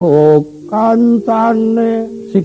Kancane sih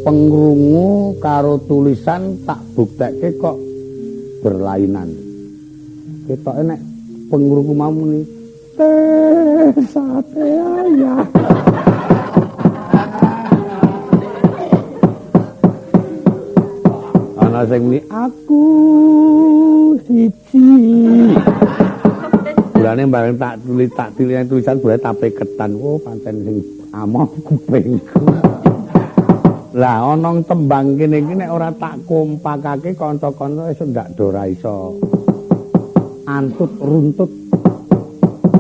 pengrungu karo tulisan tak buktekke kok berlainan. Ketoke nek pengrungu mau muni teh sate ayam. Ana sing muni aku siji. Bulane bareng tak tulis tak tulisan tulisan boleh tape ketan. Oh pancen sing amoh kupingku. Lah ana tembang kene iki nek ora tak kompakake kanca-kanca wis ndak do ora iso antut runtut.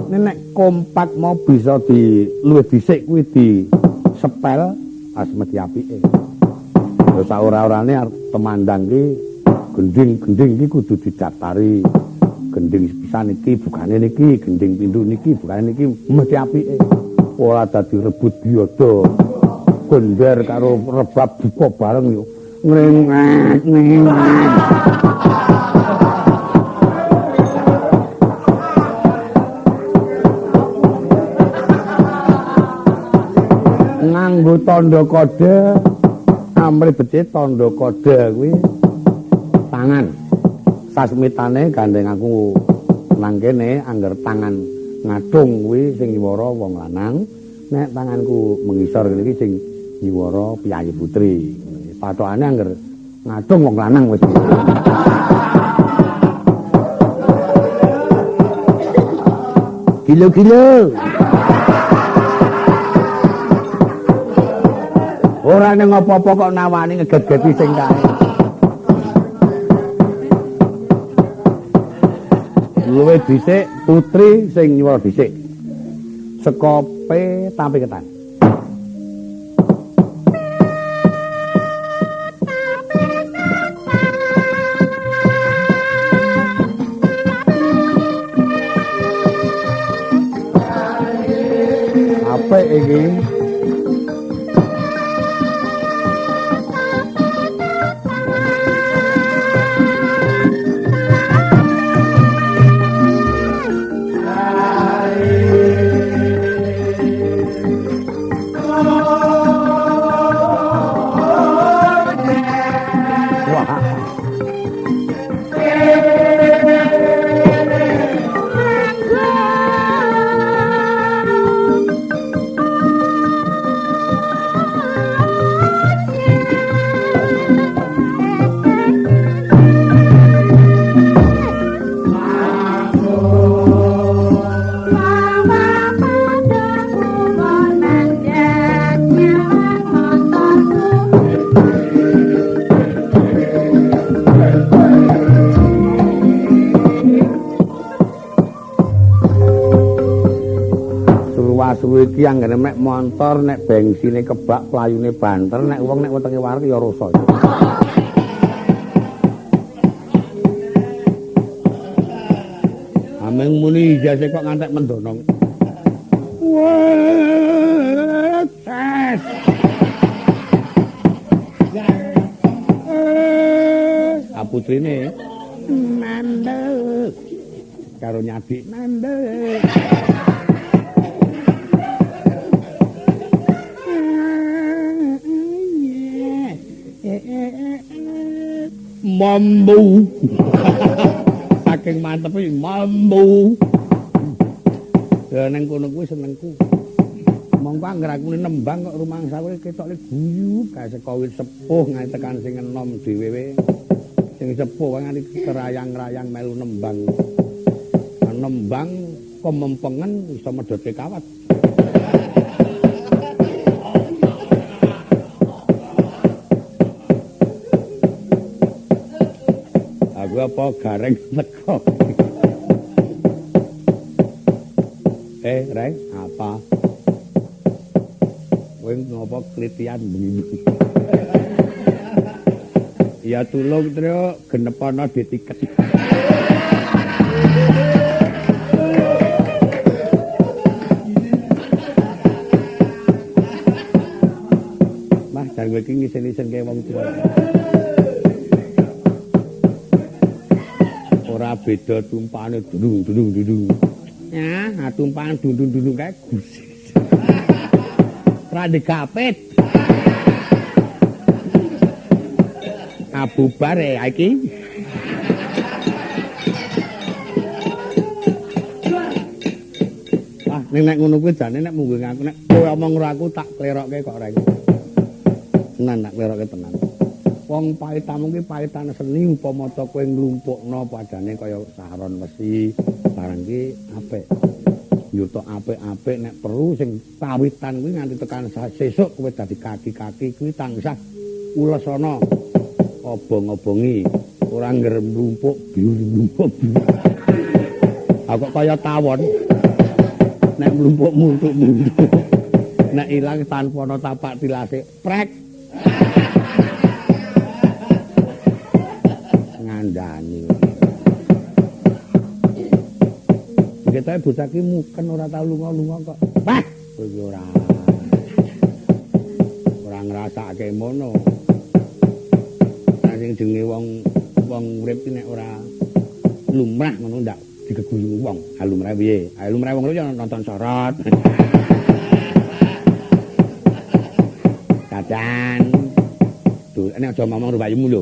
Nek kompak mau bisa di luwih dhisik kuwi di sepel as mesti apike. Terus ora-orane arep temandang ki gending-gending iki kudu didaftari. Gending sepisan iki bukane niki, gending pindho niki bukane niki mesti apike. Ora dadi rebut biada. Gender karo rebab buka bareng yo. Ngrengek ngrengek. Nganggo tandha kode amrih becik tandha kode kuwi tangan. Sasmitane gandeng aku nang kene angger tangan ngadung kuwi sing nyuwara wong lanang, nek tanganku mengisor ngene iki sing nyuwara piyayi putri. Pathokane angger ngadung wong lanang wis. Gilo-gilo. Ora ning apa-apa kok nawani ngeget-geti sing kae. Luwih dhisik putri sing nyuwara dhisik. Saka P tampi ketan. Apik iki. Wah. Kowe iki anggene mek montor nek bengsine kebak playune banter, nek wong nek wetenge wareg ya rusak. Ameng muni ijase kok ngantek mendonong. Wah, tes. Putrine mandek karo nyadik mandek. Mambu. Saking mantepe mambu. Ya nang kono kuwi senengku. Monggo anggere aku nembang kok rumangsa kowe ketoke guyub kae saka wit sepuh nganti tekan sing enom dhewe. Sing sepuh nganti kerayang-rayang melu nembang. Nembang kemempengen iso medhotke kawat. Aku apa gareng teko. Reng, apa? Kowe ngopo klitian bengi? Ya tulung Tru, genepono ditiket. Mah, jan kowe iki ngisen-isenke wong tuwa. Ora beda tumpane dudung-dudung-dudung. Ya, tumpane dudung-dudung kae gusis. Ora digapit. Abubar ya iki. Wah, nek ngono kuwi jane nek mungguh aku nek kowe omong karo aku tak klerokke kok reng. Tenan tak klerokke tenan. Wong paitamu ki paitan seni upama ta kowe nglumpukno padane kaya saron wesi barang ki apik. Yuta apik-apik nek perlu sing pawitan kuwi nganti tekan sesuk kowe dadi kaki-kaki kuwi tansah ulesana. Obong-obongi ora ngger mlumpuk biur mlumpuk. Aku kok kaya tawon. Nek mlumpuk muntuk-muntuk. Nek ilang tanpa ana tapak tilase, prek. Ngandani. Ketoke bocah ki muken ora tau lunga-lunga kok. Wah, kowe iki ora. Ora ngrasake mono. Sing jenenge wong wong urip ki nek ora lumrah ngono ndak digeguyu wong. Ha lumrah piye? Ha lumrah wong ya nonton sorot. Dadan. Duh, nek aja ngomong rubayemu lho.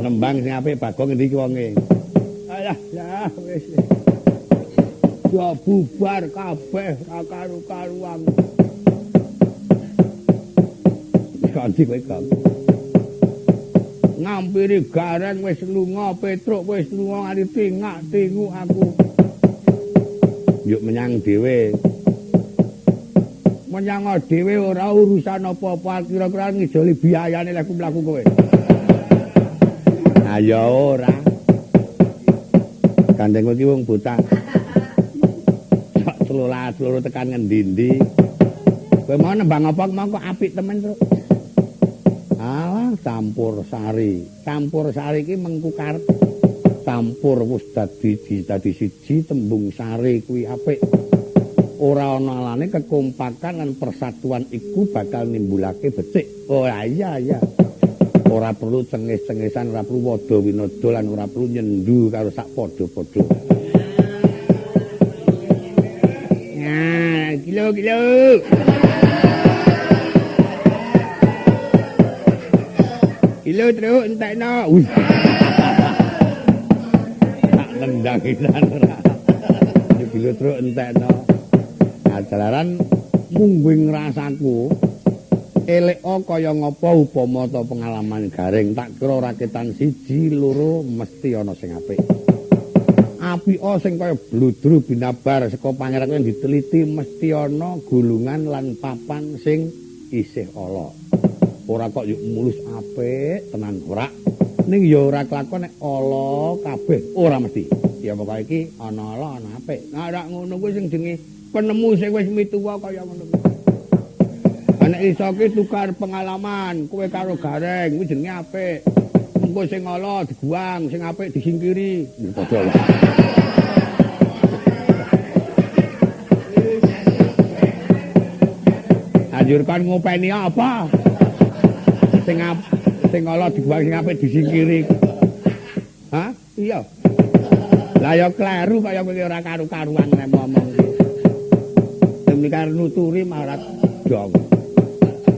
Nembang sing apik Bagong endi ki wonge? Alah, lah wis. Ya bubar kabeh ra karu-karuan. Kanthi kowe Kang. Ngampiri gareng wis lunga, Petruk wis lunga nganti tingak-tinguk aku. Yuk menyang dhewe. Menyang dhewe ora urusan apa-apa, kira-kira ngijoli biayane lek mlaku kowe. Ha ya ora. Gandeng kowe iki wong bocah. Sak seluruh tekan ngendi-endi. Kowe mau nembang apa mau kok apik temen, Truk. Alah, campur sari. Campur sari iki mengku karep. Campur wis dadi siji tembung sari kuwi apik. Ora ana alane kekompakan lan persatuan iku bakal nimbulake becik. Oh iya iya. Ora perlu cengis-cengisan, ora perlu wada winada lan ora perlu nyendu karo sak padha-padha. Nah, kilo-kilo. Kilo terus entekno. Tak nendang isan ora. Kilo terus entekno. Jalaran mungguing rasaku eleko kaya ngapa upama ta pengalaman garing tak kira rakitan siji loro mesti ana sing apik. Apika sing kaya bludru binabar saka pangeran kuwi diteliti mesti ana gulungan lan papan sing isih ala. Ora kok yuk mulus apik tenan ora. Ning ya ora kelakon nek ala kabeh ora mesti. Ya pokoke iki ana ala ana apik. Nah ora ngono kuwi sing jenenge penemu sing wis mituwa kaya ngono kuwi. Nek iso ki tukar pengalaman, kowe karo Gareng kuwi jenenge apik. Engko sing ala dibuang, sing apik disingkiri. Padha wae. Anjur kon ngopeni apa? Sing sing ala dibuang sing apik disingkiri. Hah? Iya. Lah ya kleru kaya kowe ora karu-karuan nek ngomong iki. Demi karo nuturi marat dong.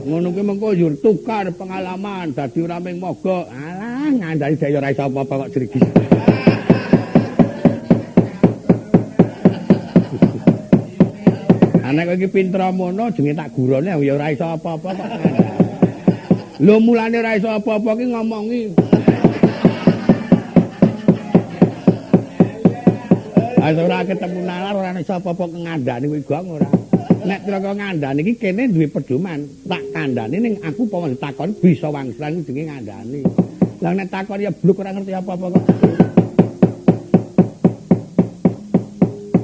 Ngono kuwi mengko njur tukar pengalaman dadi ora mung mogok. Alah ngandani dhewe ora iso apa-apa kok jrigis. Nek kowe iki pinter mono jenenge tak gurone ya ora iso apa-apa kok. Lho mulane ora iso apa-apa ki ngomongi. Asa ora ketemu nalar ora iso apa-apa ngandani kuwi gong ora. Nek traka ngandani iki kene duwe pedoman, tak kandhani ning aku apa ditakoni bisa wangsulan jenenge ngandani. Lah nek takon ya bluk ora ngerti apa-apa kok.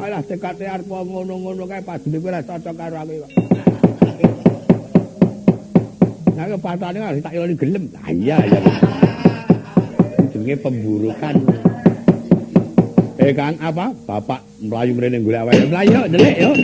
Alah tekate arep ngono-ngono kae padune kowe ora cocok karo aku kok. Nah kepatane harus tak iloni gelem. Lah iya ya. Jenenge pemburukan. Kang apa? Bapak mlayu mrene golek awake. Mlayu ndelik yo.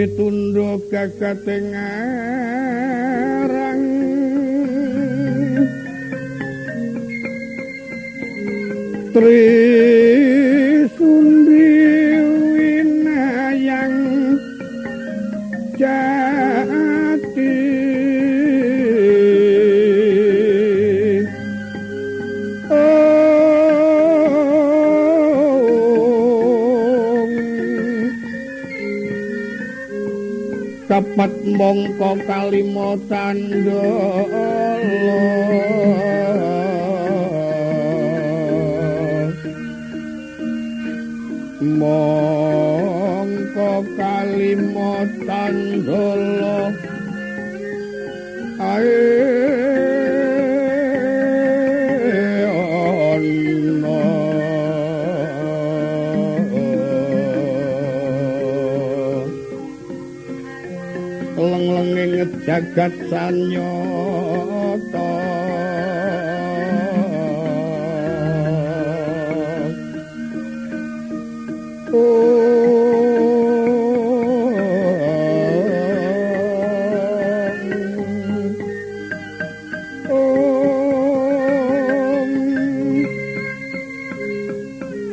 Tunduk gagate ngarang Trisundi winayang jati kapat mongko kalima tandala mongko kalima tandala ae ana leng-lenging jagat sanyata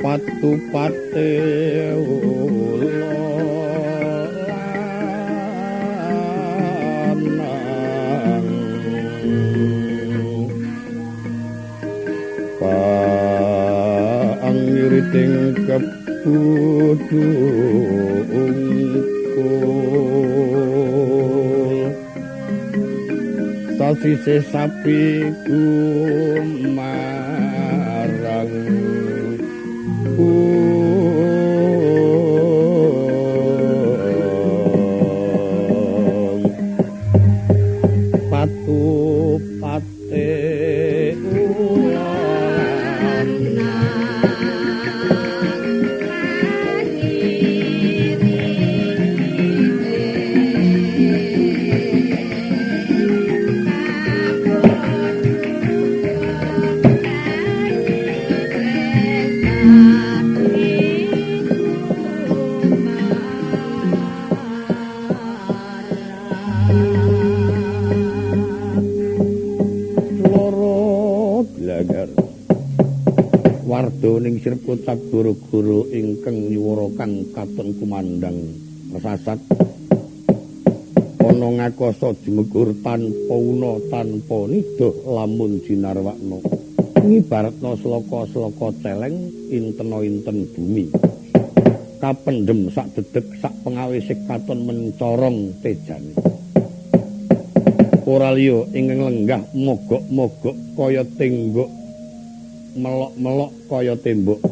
patu-pate pangiriting kebudu ungkul sasise sapi kumarang patu-pate ning sirep kocap guru-guru ingkang nyuwara kang katon kumandhang resasat. Ana ngakasa jumegur tanpa una tanpa nida lamun jinarwakna. Ngibaratna sloka-sloka celeng intena-inten bumi. Kapendhem sak dedeg sak pengawise katon mencorong tejane. Ora liya ingkang lenggah mogok-mogok kaya tenggok, melok-melok kaya tembok.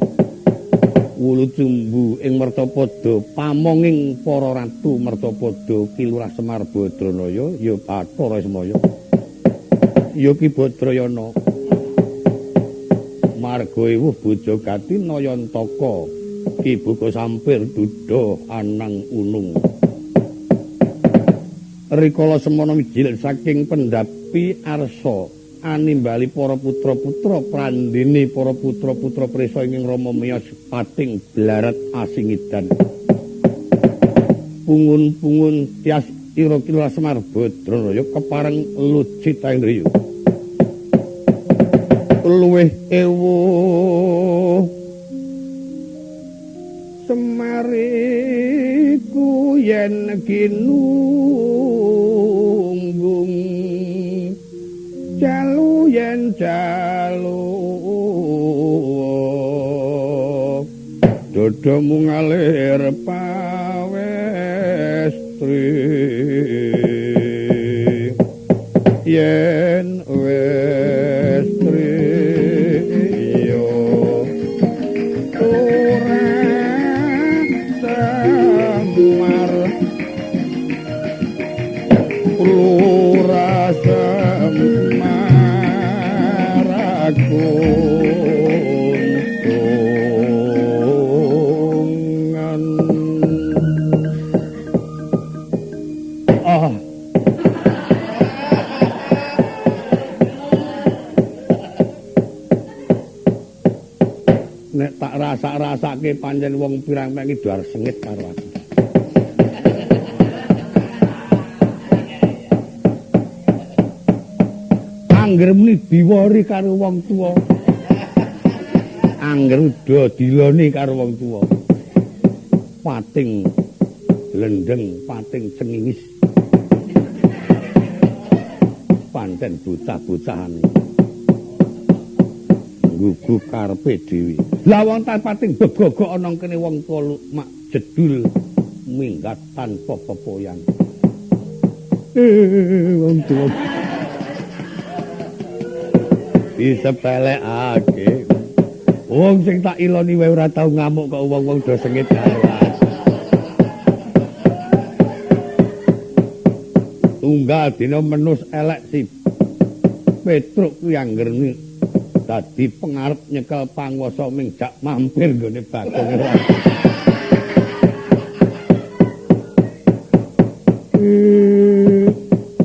Wulu jumbu ing Mertapada pamonging para ratu Mertapada Ki Lurah Semar Badranaya ya Bathara Ismaya ya Ki Badrayana. Marga ewuh bojo gati Nayantaka Ki Buka Sampir duda anang unung. Rikala semana mijil saking pendhapi arsa animbali para putra-putra prandene para putra-putra prisa ingkang rama miyos pating blarat asingidan. Pungun-pungun tias ira Ki Lurah Semar Badranaya kepareng lucita indriya. Luwih ewuh Semariku yen kinunggung jalu yen jalu dadamu ngalir pawestri yen westri yo ora Semar ora Semar aku untungan. Ah. Nek tak rasa-rasake pancen wong pirang-pirang iki do arep sengit karo aku. Angger muni diwori karo wong tuwa. Angger do diloni karo wong tuwa. Pating lendeng, pating cengingis. Pancen bocah-bocahane. Gugu karepe dhewe. Lah wong tan pating begogok ana kene wong tuwa mak jedul minggat tanpa pepoyan. Wong tuwa disepelekake. Wong sing tak iloni wae ora tau ngamuk kok wong-wong do sengit karo aku. Tunggal dina menus elek si Petruk kuwi angger dadi pengarep nyekel panguwasa ming jak mampir nggone Bagong.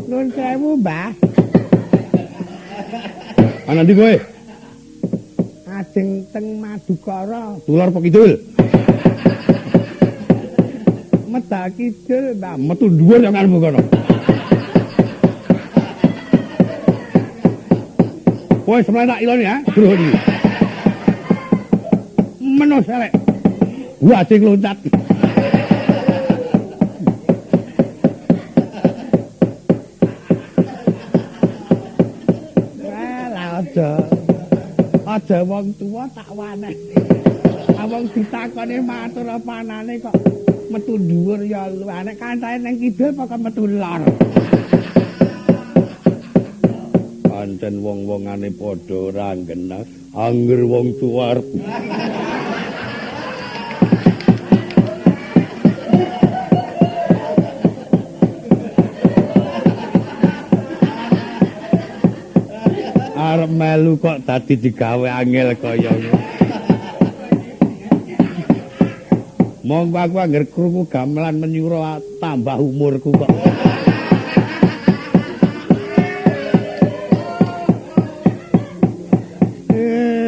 Nuwun sewu, Mbah. Ana ndi kowe? Ajeng teng Madukara. Dulur apa kidul? Medal kidul, Mbah. Metu dhuwur ya karepmu kono. Woi, sebelah tak iloni ya, bro. Menus elek. Wajing loncat. Lah aja. Aja wong tuwa tak waneh. Wong ditakoni matur apa anane kok metu dhuwur ya nek kancane nang kidul pokoke metu lor. Pancen wong-wongane padha ora genah, angger wong tuwa arep arep melu kok dadi digawe angel kaya ngono. Monggo aku angger krungu gamelan menyura tambah umurku kok.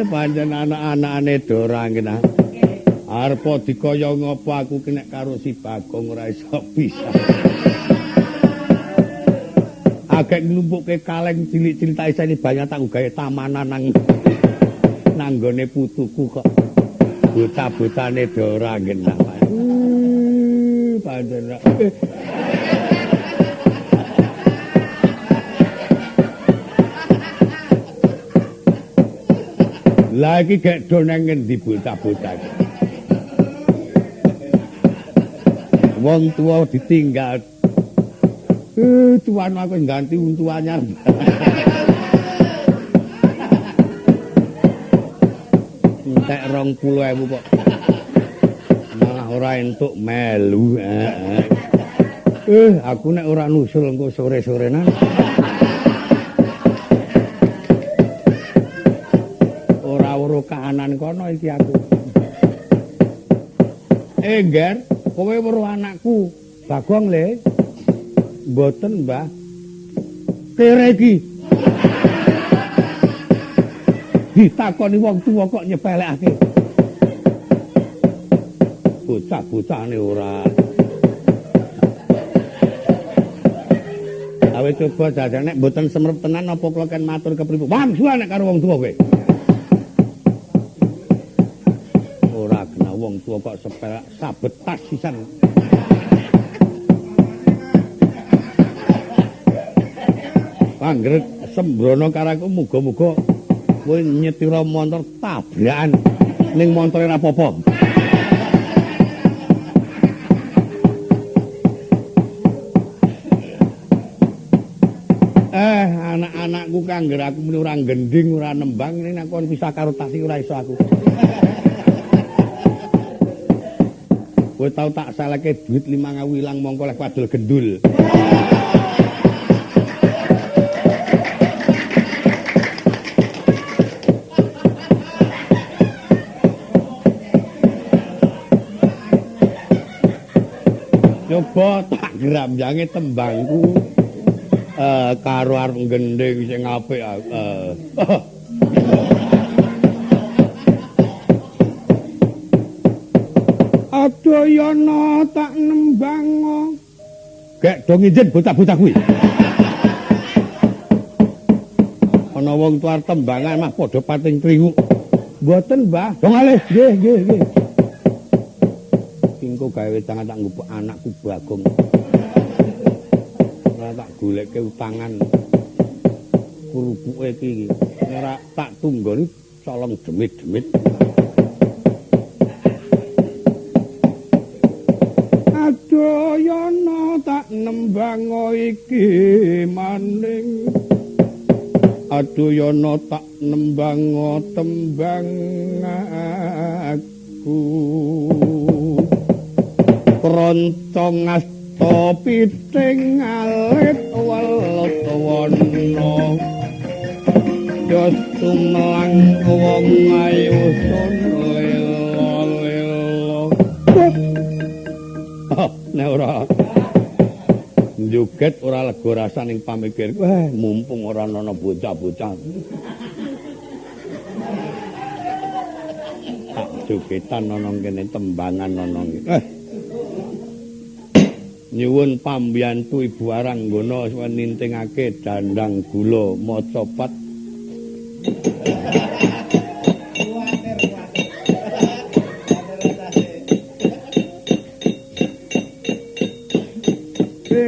Pancen anak-anakane do ora genah. Arepa dikaya ngapa aku ki nek karo si Bagong ora iso pisah. Agek nglumpukke kaleng cilik-cilik tak iseni banyak tak gawe tamanan nang nanggone putuku kok. Bocah-bocahane do ora genah. Pancen. Lah iki gek do nang ngendi bocah-bocah iki. Wong tuwa ditinggal. Tuan aku ganti untu anyar. Entek 20.000 kok. Malah ora entuk melu. Aku nek ora nusul engko sore-sorenan. Ora weruh kahanan kono iki aku. Ngger, kowe weruh anakku. Bagong le. Mboten, Mbah. Kere iki. Ditakoni wong tuwa kok nyepelekake. Bocah-bocahane ora. Awe coba jajal nek mboten semerep tenan apa kula ken matur kepriwe. Wangsulan nek karo wong tuwa kowe. Ora kena wong tuwa kok sepelek sabetas sisan. Pangger sembrono karo aku muga-muga kowe nyetira montor tabrakan ning montore ora apa-apa. Anak-anakku kangger aku muni ora gending, ora nembang, ning aku kon pisah karo tas iki ora iso aku. Kowe tau tak salehke duit 5.000 ilang mongko leh wadul gendul. Coba tak gramyange tembangku. Karo arep gending sing apik. Adayana tak nembang. Gek do nginjen bocah-bocah kuwi. Ana wong tuar tembangan mah padha pating tringu. Mboten, Mbah. Dong alih. Nggih, nggih, nggih. Engko gawe wedangan tak ngupuk anakku Bagong. Ora tak goleke utangan kerupuke iki. Ora tak tunggoni colong demit-demit. Adayana tak nembang iki maning. Adayana tak nembang tembang aku. Kroncong asta piting alit welut wana. Jos tumlang wong ayu sun lelo-lelo. Nek ora njoget ora lega rasaning pamikir. Wah, mumpung ora ana bocah-bocah. Tak jogetan ana kene tembangan ana kene. Nyuwun pambiyantu Ibu Aranggana nintingake dandang gula macapat.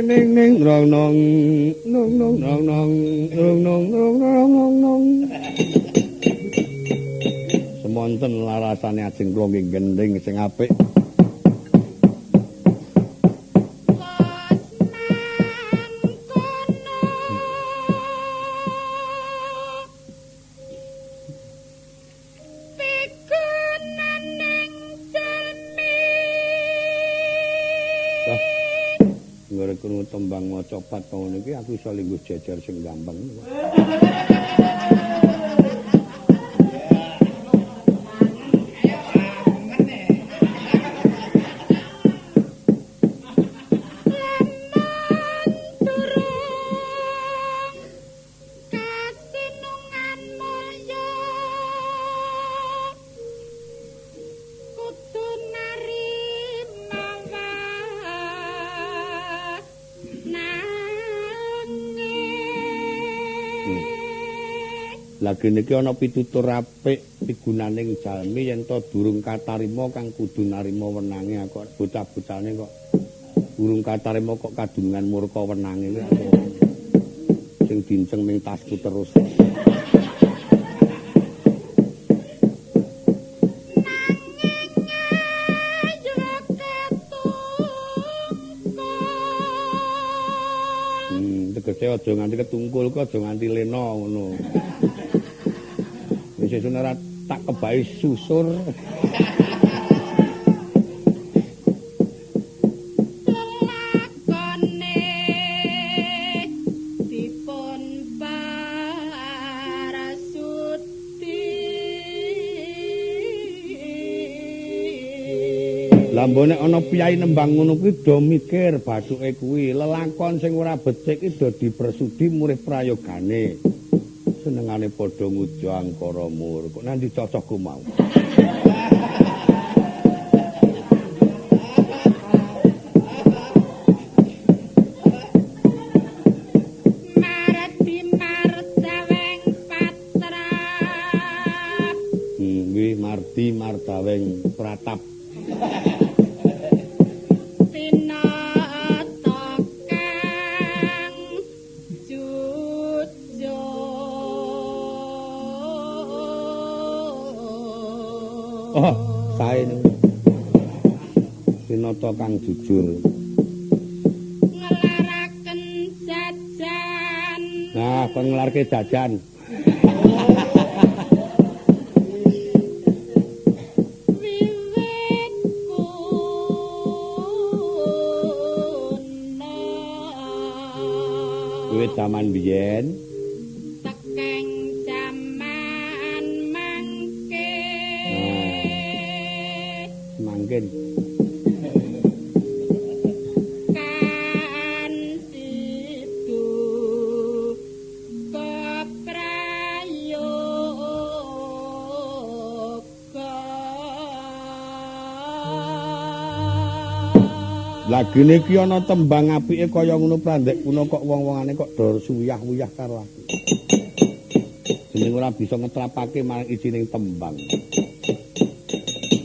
Ning ning rong nong nong nong nong nong rong nong rong rong nong nong. Semonten larasane ajeng kula nggih gendhing sing apik. Krungu tembang macapat ngono iki aku iso lingguh jejer sing gampang. Lagi niki ana pitutur apik pigunaning jalmi yen to durung katarima kang kudu narima wenange kok bocah-bocahne kok durung katarima kok kadunungan murka wenange sing dinceng ning tasku terus. Tegese aja nganti ketungkul ku aja nganti lena ngono. Wis sesuk ora tak kebahi susur. Lelakone dipun parasuti. Lah mbok nek ana piyai nembang ngono kuwi do mikir bathuke kuwi, lelakon sing ora becik iki do dipersudi murih prayogane. Senengane padha ngujo angkara mur. Kok nanti cocokku mau. Mardi mardaweng patrap. Kuwi mardi mardaweng pratap. Tinata kang jujur. Oh, sae niku. Tinata kang jujur. Ngelaraken jajan. Nah, kon nglarke jajan. Wiwit kuna. Wiwit jaman biyen tekeng jaman mangke. Semangkin. Kanthi duka prayoga. Lah gene iki ana tembang apike kaya ngono prandek kuno kok wong-wongane kok do suyah-wuyah karo aku. Jeneng ora bisa ngetrapake marang isining tembang.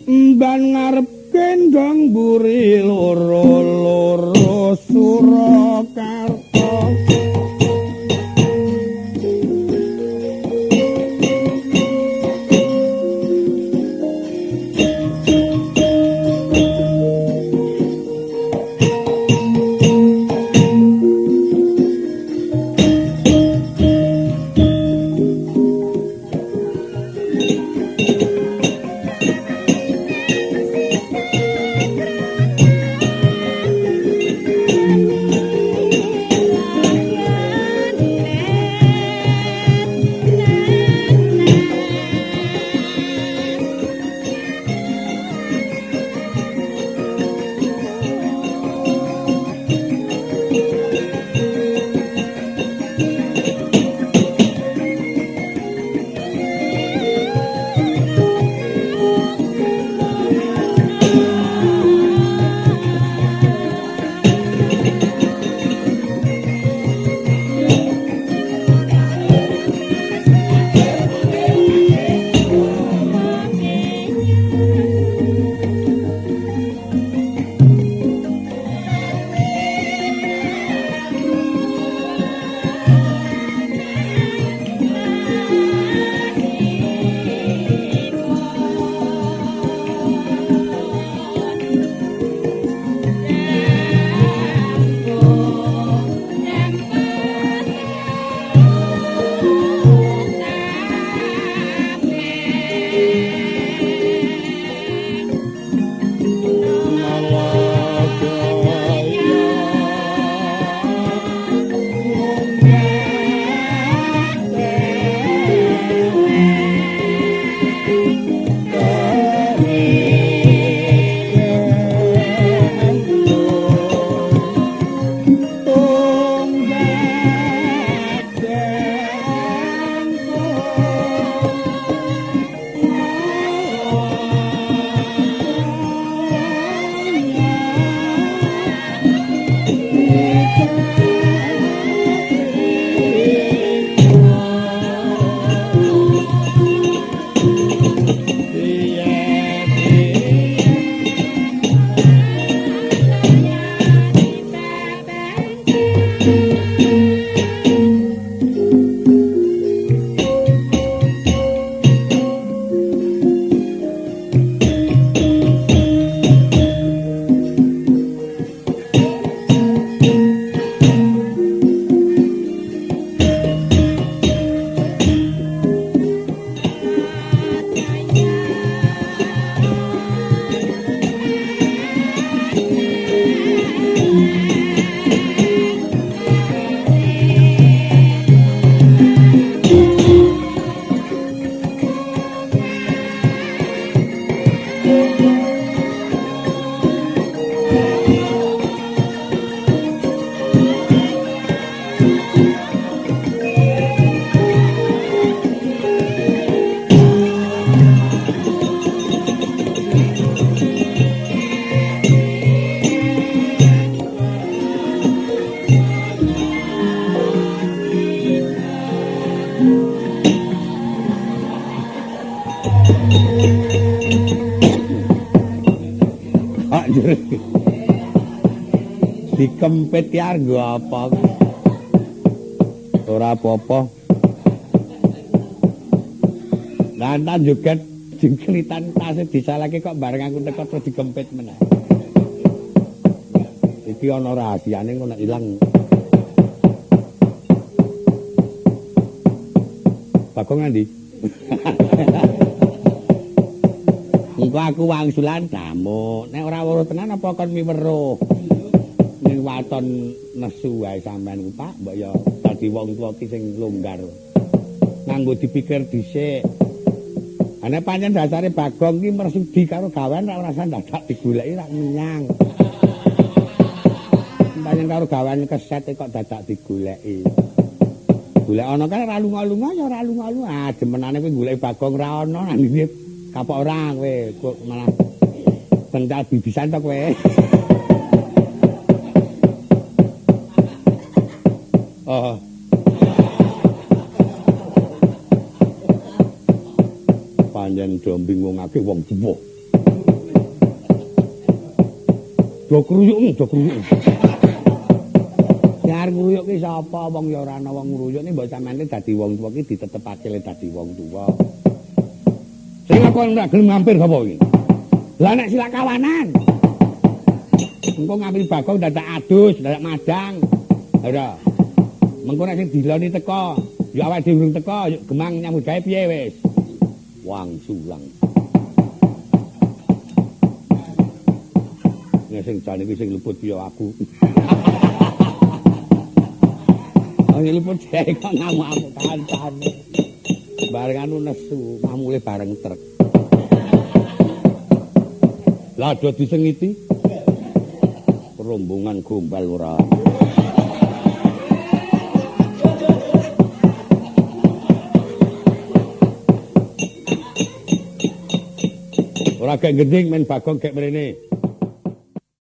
Mban ngarep kendhong mburi loro-loro Surakarta. Dikempit ki arep nggo apa? Ora apa-apa. Lantan joget jengklitan tase disalahke kok bareng aku teko terus dikempit meneh. Iki ana rahasiane engko nek ilang. Bagong ngendi? Engko aku wangsulan tamu. Nek ora weruh tenan apa kon miweruh? Ning waton nesu wae sampean ku, Pak, mbok ya dadi wong tuwa ki sing longgar. Nganggo dipikir dhisik. Ane pancen dasare Bagong ki mersudi karo gawean ora usah dadak digoleki rak menyang. Pancen karo gawean keset kok dadak digoleki. Golek ana kan ora lunga-lunga ya ora lunga-lunga. Ah demenane kowe goleki Bagong ora ana nang ndi kapok ora kowe kok malah bental bibisan to kowe. Oh. Pancen do bingungake wong tuwa. Do kruyuk, do kruyuk. Yar ngruyuk ki sapa wong ya ora ana wong ngruyuk nek mbok sampeyan dadi wong tuwa ki ditetepake le dadi wong tuwa. Sing aku ora gelem ngampir sapa iki? Lah nek silak kawanan. Engko ngampir Bagong dadak adus, dadak madang. Ora. Mengko nek sing diloni teko, ya awake dhewe urung teko, yuk gemang nyambut gawe piye wis. Wangsulang. Nek sing jane iki sing luput ya aku. Sing luput dhewe kok ngamuk-amuk kancane. Bareng anu nesu, mamule bareng trek. Lah do disengiti. Rombongan gombal ora. Ora gek gending men Bagong gek mrene.